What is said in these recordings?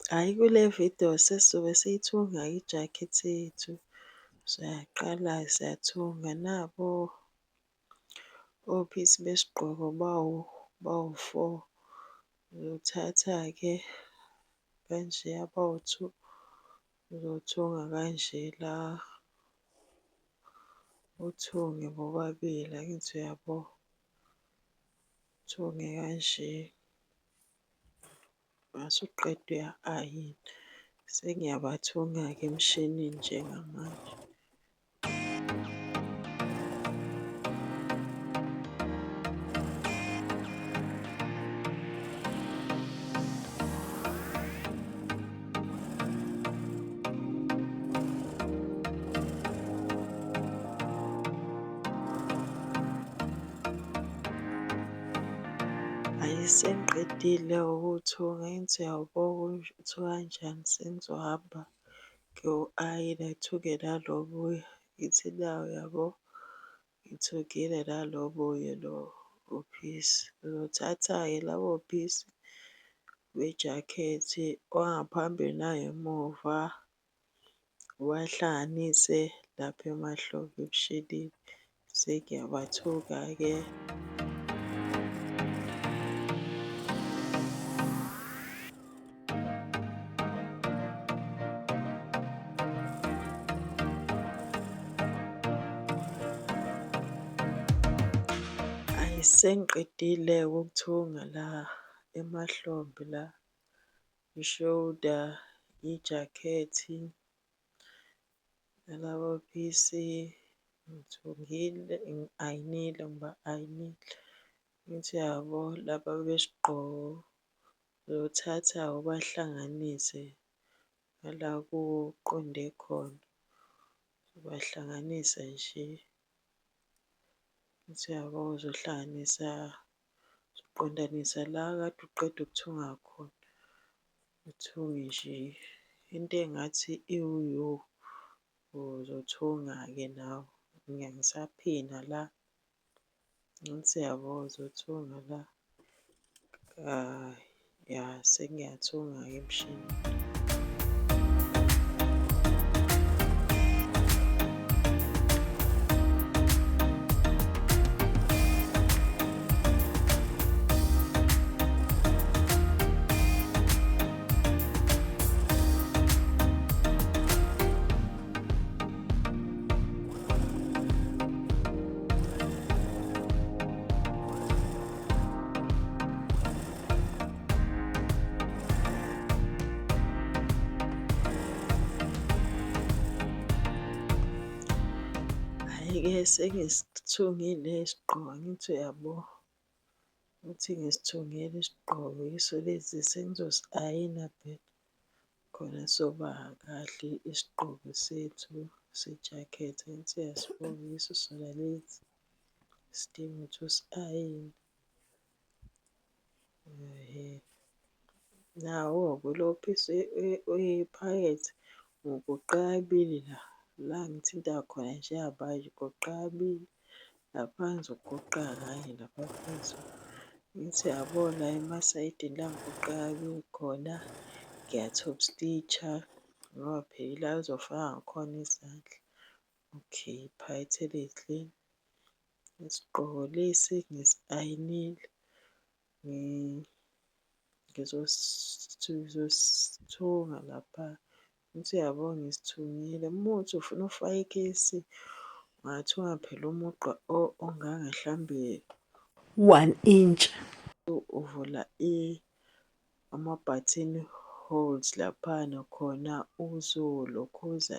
Hhayi, kule vidiyo sesizobe siyithunga-ke ijakhethi yethu. Siyaqala-ke siyathunga nabo ophisi besigqoko bawu-four. Uzothatha-ke kanje abawu-two, uzothunga kanje la, uthunge bobabili, angithi uyabo? Uthunge kanje, mase uqeda uya-ayina. Sengiyabathunga-ke emshinini njengamanje. Hhayi sengiqedile ukuwuthunga, angithi uyawubona ukuthi ukanjani. Sengizohamba ngiyo-ayina ngithunge nalo obuye. Ngithi nawu uyabo, ngithungile nalo obuye lo uphisi. Uzothatha-ke labo phisi bejakhethi owangaphambili nangemuva, uwahlanganise lapha emahlombe emshinini. Sengiyabathuka-ke. Hhayi sengiqedile-ke ukuthunga la emahlombe la, i-shoulder, ijakhethi, nalabo phisi ngithungile, ngi-ayinile ngiba-ayinile. Angithi uyabo laba besigqoko, uyothatha ubahlanganise nala kuqonde khona, ubahlanganisa nje. Angithi uyabo uzohlanganisa, uzoqondanisa la okade uqeda ukuthunga khona, uthunge nje into engathi iwu-U, uzothunga-ke nawe. Ngisaphina la, angithi uyabo uzothunga la. Ya, sengiyathunga-ke emshinini. Hhayi-ke sengisithungile isigqoko angithi uyabo ukuthi ngisithungile isigqoko yiso lesi sengizosi-ayina phela khona soba kahle isigqoko sethu sejakhethi. Angithi uyasibona yiso sona lesi, sidinga ukuthi usi-ayine. Ehhe, nawo-ke lo phisi oyiphakethe uwugoqe kabili la, la ngithinta khona njengamanje ugoqe kabili, lapha ngizogoqa kanye lapha phezulu. Angithi uyabo la emasayidini la ngigoqe kabili khona, ngiya-top stitch-a ngoba phela ila ozofaka ngakhona izandla. Okay, iphakethe elihle. Isigqoko lesi ngisi-ayinile ngizosithunga lapha. Angithi uyabo ngisithungile, uma kuwukuthi ufuna ukufaka ikhesi, ungathunga phela umugqa ongange hlambe one inch. Uvula ama-button holes laphana khona uzolokhuza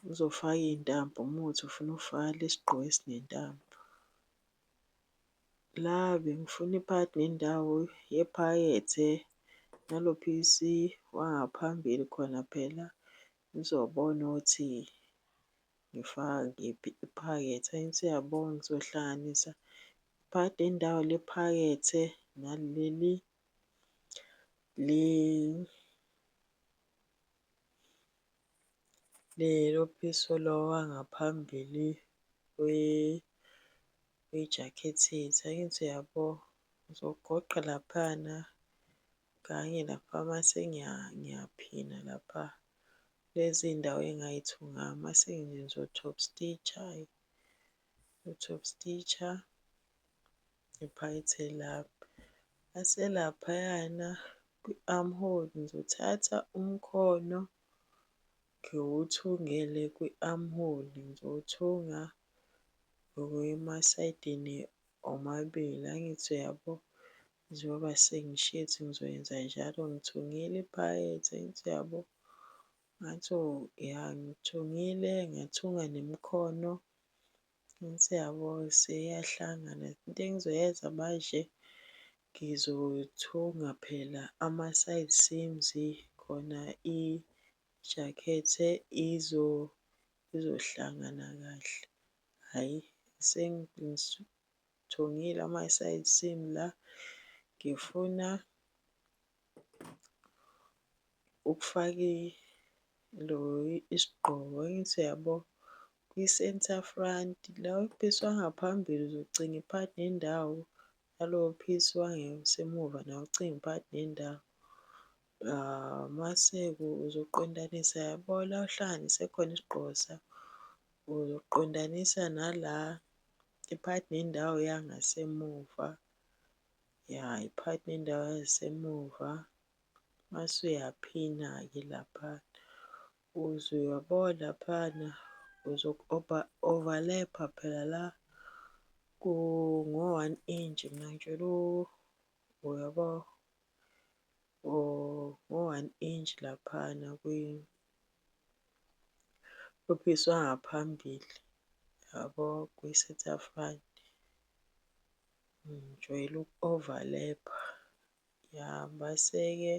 uzofaka iy'ntambo uma kuwukuthi ufuna ukufaka lesi gqoko esinentambo. La bengifuna iphakathi nendawo yephakethe nalo phisi wangaphambili khona phela ngizobona ukuthi ngifaka kephi iphakethe. Angithi uyabona ngizohlanganisa phakathi nendawo lephakethe naleli lelo phisi lo wangaphambili wejakhethi yethu. Angithi uyabo? Ngizogoqa laphayana. Kanye lapha mase ngiyaphina lapha kulezi iy'ndawo engay'thungayo mase ngizo-top stitch-a-ke, ngizo-top stitch-a iphakethe lami. Mase laphayana kwi-armhole ngizothatha umkhono ngiwuthungele kwi-armhole, ngizowuthunga emasayidini omabili, angithi uyabo? Njengoba sengishilo ukuthi ngizoyenza njalo, ngithungile iphakethe, angithi uyabo? Ngathi ya, ngithungile, ngathunga nemikhono. Angithi uyabo, seyiyahlangana. Into engizoyenza manje, ngizothunga phela ama-side seams khona ijakhethe izohlangana kahle. Hhayi, sengithungile ama-side seam la, ngifuna ukufaka ilo isigqoko. Angithi uyabo? Kwi-centre front, lo piece wangaphambili uzocinga iphakathi nendawo, nalowo piece wangasemuva nawo ucinge phakathi nendawo. Mase-ke uzoqondanisa yabo la ohlanganise khona isigqoko sakho, uzoqondanisa nala iphakathi nendawo yangasemuva, ya iphakathi nendawo yangasemuva. Mase uyaphina-ke laphana. Uze uyabo laphana uzoku-overlap-a phela la ngo-one inch. Mina ngijwayele uyabo, ngo-one inch laphana ku-piece wangaphambili, yabo kwi-centre front. Ngijwayele uku-overlap-a. Ya, mase-ke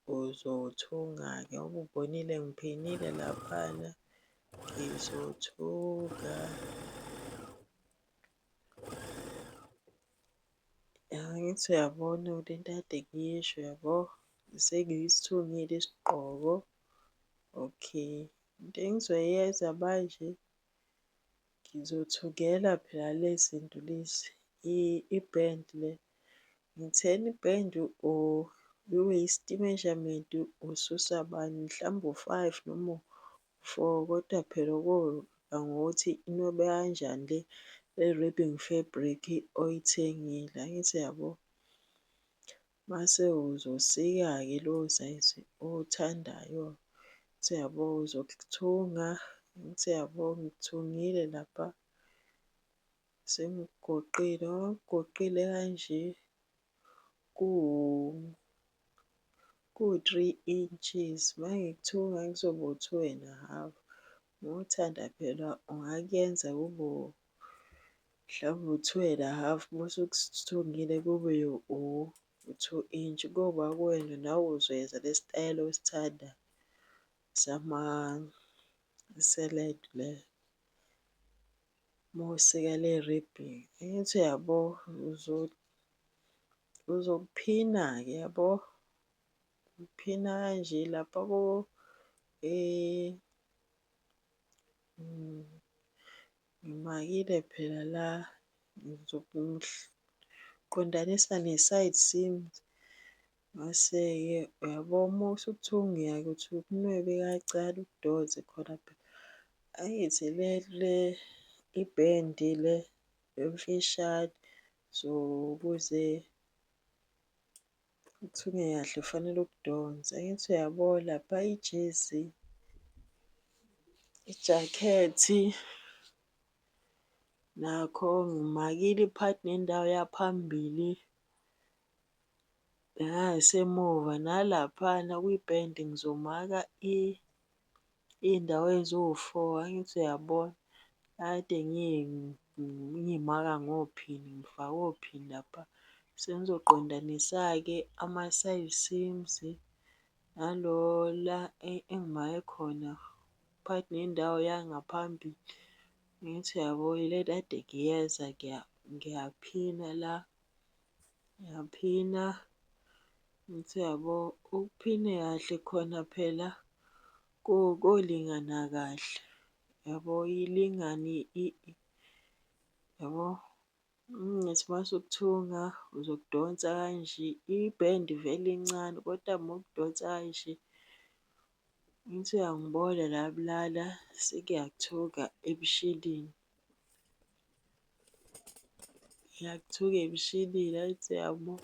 uzothunga-ke ngoba ubonile ngiphinile laphana, ngizothuka. Angithi uyabona le nto ekade ngiyisho uyabo? Sengisithungile isigqoko. Okay, into engizoyenza manje, ngizothungela phela le zinto lezi, i-band le. Ngitheni i-band or i-waist measurement ususa bani, mhlawumbe u-five noma u-four kodwa phela koya ngokuthi inwebwe kanjani le le-ribbing fabric oyithengile, angithi uyabo? Mase uzosika-ke lowo sayizi owuthandayo. Angithi uyabo, uzokuthunga, angithi uyabo, ngikuthungile lapha, sengikugoqile. Uma ngikugoqile kanje kuwu-three inches, uma ngikuthunga kuzoba u-two and a half. Uma uthanda phela ungakuyenza kube mhlawumbe u-two and a half uma usukuthungile kube u-two inch. Koba kuwena nawe uzoyenza le sitayela osithandayo le. Uma usika le ribhini, angithi uyabo uzokuphina-ke yabo. Uphina kanje lapha ngimakile phela la, ngizoqondanisa ne-side seams. Mase-ke uyabo uma usukuthunga uyake uthi ukunwebe kancane ukudonse khona phela. Angithi le ibhendi le emfishane, so ukuze uthunge kahle kufanele ukudonse. Angithi uyabo lapha ijezi, ijakhethi nakho ngimakile iphakathi nendawo yaphambili nangasemuva. Nalaphana kwibhendi ngizomaka iy'ndawo eziwu-four, angithi uyabona? Kade ngiy'maka ngophini, ngifake ophini lapha. Sengizoqondanisa-ke ama-side seams nalo la engimake khona phakathi nendawo yangaphambili. Angithi uyabo ile nto ekade ngiyenza ngiyaphina la, ngiyaphina. Angithi uyabo? Ukuphine kahle khona phela kolingana kahle, yabo ilingane yabo. Ngithi uma usukuthunga uzokudonsa kanje, ibhendi vele incane koda uma ukudonsa kanje, ngithi uyangibona nami lana sengiyakuthuka emshinini. Ngiyakuthuka emshinini, angithi uyabo?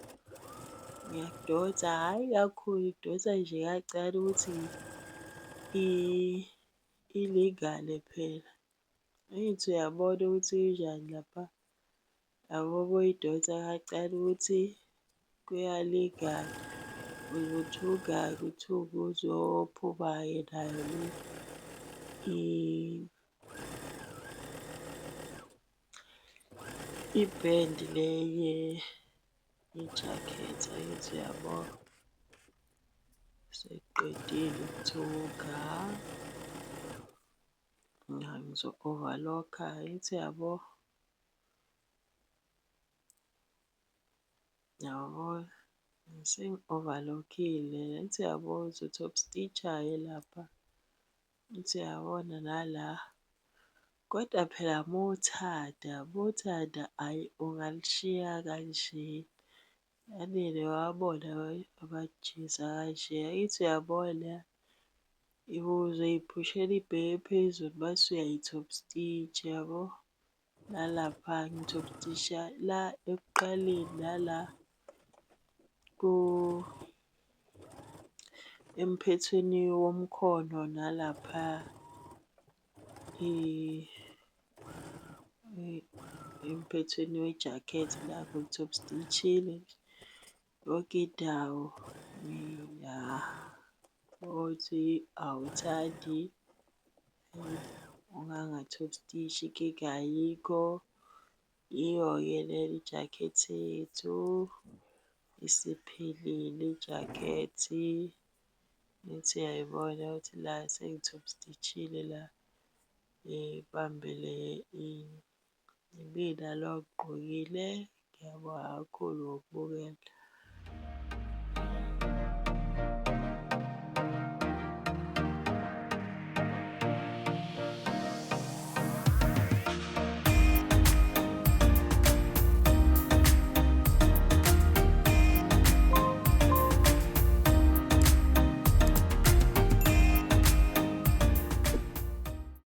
Ngiyakudonsa, hhayi kakhulu, ngikudonsa nje kancane ukuthi ilingane phela. Angithi uyabona ukuthi injani lapha? Yabo uma uyidonsa kancane ukuthi kuyalingana. Uzothunga-ke uthunge uze uyophuma-ke nayo le ibhendi le yejakhethi, angithi uyabo? Sengiqedile ukuthunga, ngizo-overlock-a, angithi uyabo? Yabo, sengi-overlock-ile, angithi uyabo? Ngizo-top stitch-a-ke lapha, angithi uyabona nala. Kodwa phela uma uthanda, uma uthanda ayi ungalishiya kanje. Anele wabona amajezi akanje, angithi uyabona? Uzoyiphushela ibheke phezulu mase uyayi-top stitch-a yabo. Nalapha ngi-top stitch-a la ekuqaleni nala emphethweni womkhono nalapha emphethweni wejakhethi la ngiwu-top stitch-ile nje yonke indawo. Ya, mawukuthi awuthandi unganga-top stitch-i inkinga ayikho. Iyo-ke lena ijakhethi yethu, isiphelile ijakhethi. Angithi uyayibona ukuthi la sengi-top stitch-ile la, ibambe le imina lo ongigqokile. Ngiyabonga kakhulu ngokubukela.